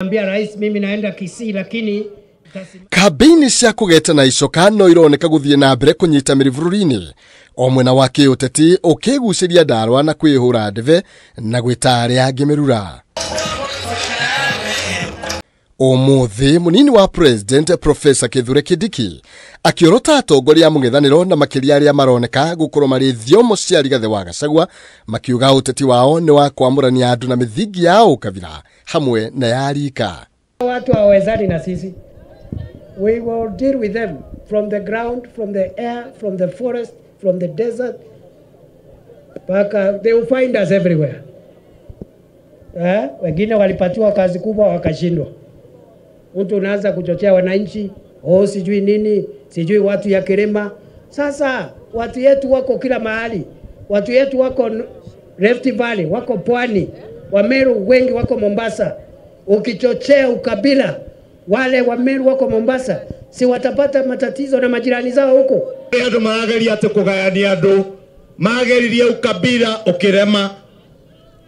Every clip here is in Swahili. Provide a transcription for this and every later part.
Ambia rais mimi naenda Kisii lakini Kambeini cia kũgeta na icoka no ironeka gũthiĩ na mbere kũnyita mĩri bũrũri-inĩ o mwena wa kĩũteti ũkĩgucĩria ndarwa na kwĩhũra ndebe na gwĩta arĩa angĩ mĩrura. Ũmũthĩ mũnini wa president Professor Kithure Kindiki akĩorota atongoria a mũng'ethanĩro na makĩria arĩa maroneka gũkorwo marĩ thiomo cia Rigathĩ wa Gachagua makiuga ũteti wao nĩ wa kwamũrania andũ na mĩthingi ya ũkabira hamwe na ya rika. Watu hawawezani na sisi. We will deal with them from the ground, from the air, from the forest, from the desert. Paka, they will find us everywhere. Wengine walipatiwa kazi kubwa wakashindwa. Mtu unaanza kuchochea wananchi, oh sijui nini, sijui watu ya Kirima. Sasa watu yetu wako kila mahali. Watu yetu wako Rift Valley, wako Pwani, Wameru wengi wako Mombasa. Ukichochea ukabila, wale Wameru wako Mombasa, si watapata matatizo na majirani zao huko. Andu marageria ati kugayania andu, mageririe ukabila ukirema.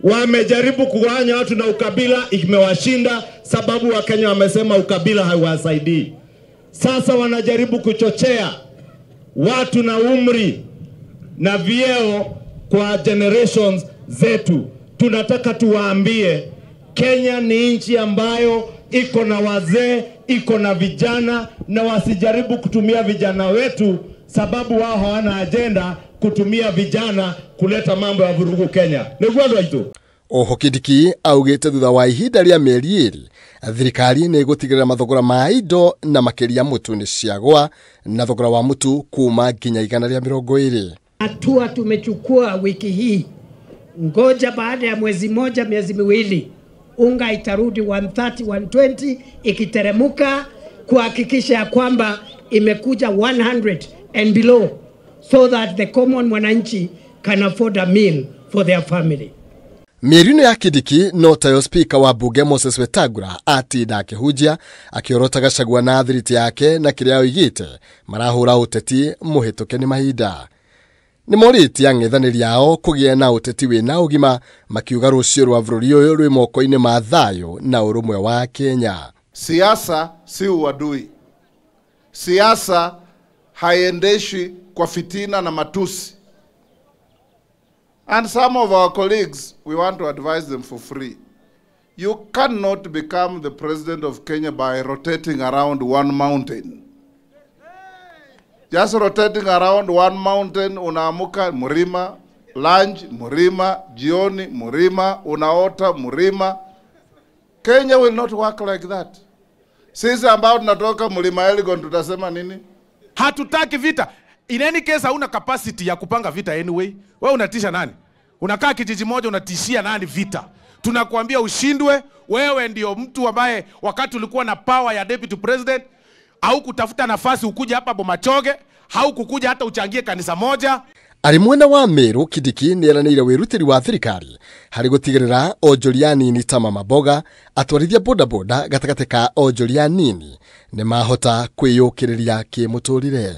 Wamejaribu kugawanya watu na ukabila imewashinda, sababu Wakenya wamesema ukabila haiwasaidii. Sasa wanajaribu kuchochea watu na umri na vyeo kwa generations zetu. Tunataka tuwaambie Kenya ni nchi ambayo iko na wazee, iko na vijana, na wasijaribu kutumia vijana wetu sababu wao hawana agenda kutumia vijana kuleta mambo ya vurugu Kenya. Niguo andũ aitũ. Oho Kindiki augĩte thutha wa ihinda rĩa mĩeri 2 thirikari nĩ ĩgũtigĩrĩra mathogora ma indo na makĩria mũtu nĩ ciagwa na thogora wa mũtu kuma nginya 120. Hatua tumechukua wiki hii, ngoja baada ya mwezi moja miezi miwili unga itarudi 130 120 ikiteremuka kuhakikisha ya kwamba imekuja 100 and below so that the common mwananchi can afford a meal for their family. Mĩario ya Kindiki no tayo speaker wa bunge Moses Wetangula atinda akĩhunjia akĩorota Gachagua na thiriti yake na kĩrĩa oigĩte marahũra ũteti mũhĩtũke nĩ mahinda. Nĩ morĩtie ang'ethanĩri ao kũgĩa na ũteti wĩna ũgima makiuga rũciũ rwa bũrũri ũyũ rwĩ moko-inĩ ma thayũ na ũrũmwe wa Kenya. Siasa si uadui. Siasa haiendeshwi kwa fitina na matusi. And some of our colleagues, we want to advise them for free. You cannot become the president of Kenya by rotating around one mountain. Just rotating around one mountain, unaamuka mlima, lunch mlima, jioni mlima, unaota mlima. Kenya will not work like that. Sisi ambao tunatoka mlima Elgon tutasema nini? Hatutaki vita. In any case hauna capacity ya kupanga vita anyway. Wewe unatisha nani? Unakaa kijiji moja unatishia nani vita? Tunakuambia ushindwe. Wewe ndio mtu ambaye wakati ulikuwa na power ya deputy president au kutafuta nafasi ukuja hapa Bomachoge, au kukuja hata uchangie kanisa moja. Arĩ mwena wa Meru Kindiki nĩeranĩire wĩrutĩri wa thirikari harĩ gũtigĩrĩra onjoria anini ta mama mboga atwarithia bodaboda gatagatĩ ka onjoria anini nĩmahota kwĩyũkĩrĩria kĩmũtũrĩre.